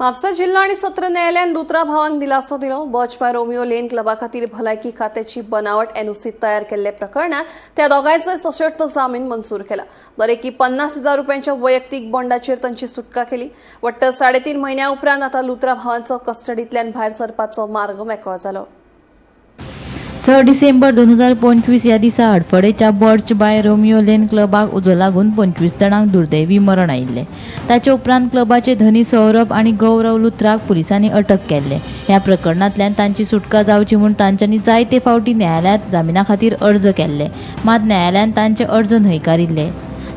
म्हापसा जिल्लो आनी सत्र न्यायालयान लुत्रा भावांक दिलासो दिलो. बर्च बाय रोमियो लेन क्लबा खातीर भलायकी खात्याची बनावट एनओसी तयार केल्ल्या प्रकरणात त्या दोगांयचोय सशर्त जामीन मंजूर केला. दरेकी 50,000 रुपयांच्या वैयक्तीक बॉन्डाचेर तांची सुटका केली. वट्ट 3.5 म्हयन्या उपरांत आतां लुत्रा भावांचो कस्टडींतल्यान भायर सरपाचो मार्ग मेकळो जालो. 6 डिसेंबर 2025 ह्या दिसा हडफडेच्या बर्च बाय रोमियो लेन क्लबाक उजो लागून 25 जाणांक दुर्दैवी मरण आयिल्लें. ताचे उपरांत क्लबाचे धनी सौरभ आनी गौरव लुत्राक पुलिसांनी अटक केल्ले. ह्या प्रकरणांतल्यान तांची सुटका जावची म्हूण तांच्यांनी जायते फावटी न्यायालयांत जामिना खातीर अर्ज केल्ले, मात न्यायालयान तांचे अर्ज न्हयकारिल्ले.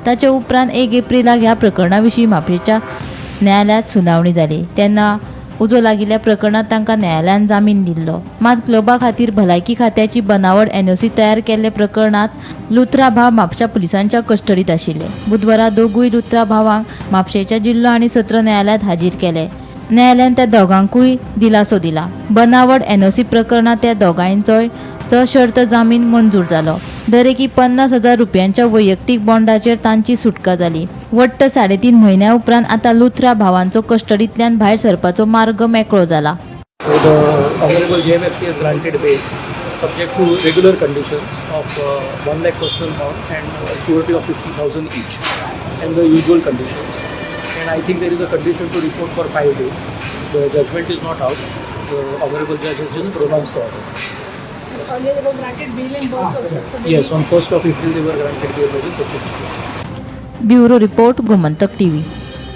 ताचे उपरांत 1 एप्रिलाक ह्या प्रकरणा विशीं म्हापशेंच्या न्यायालयांत सुनावणी जाली तेन्ना उजो लागिल्ल्या प्रकरणांत तांकां न्यायालयान जामीन दिल्लो. मात क्लबा खातीर भलायकी खात्याची बनावट एनओसी तयार केल्ले प्रकरणांत लुत्रा भाव म्हापशा पुलिसांच्या कस्टडीत आशिल्ले. बुधवारा दोगूय लुत्रा भावांक म्हापशेंच्या जिल्लो आनी सत्र न्यायालयांत हाजीर केले. न्यायालयान त्या दोगांकूय दिलासो दिला. बनावट एनओसी प्रकरणांत त्या दोगांयचोय सशर्त जामीन मंजूर जालो. दरेकी 50,000 रुपयांच्या वैयक्तीक बॉन्डाचेर तांची सुटका जाली. वट्ट 3.5 म्हयन्या उपरांत आतां लुथरा भावांचो कस्टडींतल्यान भायर सरपाचो मार्ग मेकळो जाला. So the Honorable JMFC has granted bail subject to regular conditions of 1 lakh personal bond and surety of 50,000 each and the usual conditions. And I think there is a condition to report for 5 days. The judgment is not out. The Honorable Judge has just pronounced the order. Earlier they were granted bail in both also. So they Yes, on 1st of April they were granted bail by the sessions court. Bureau report, Gomantak TV.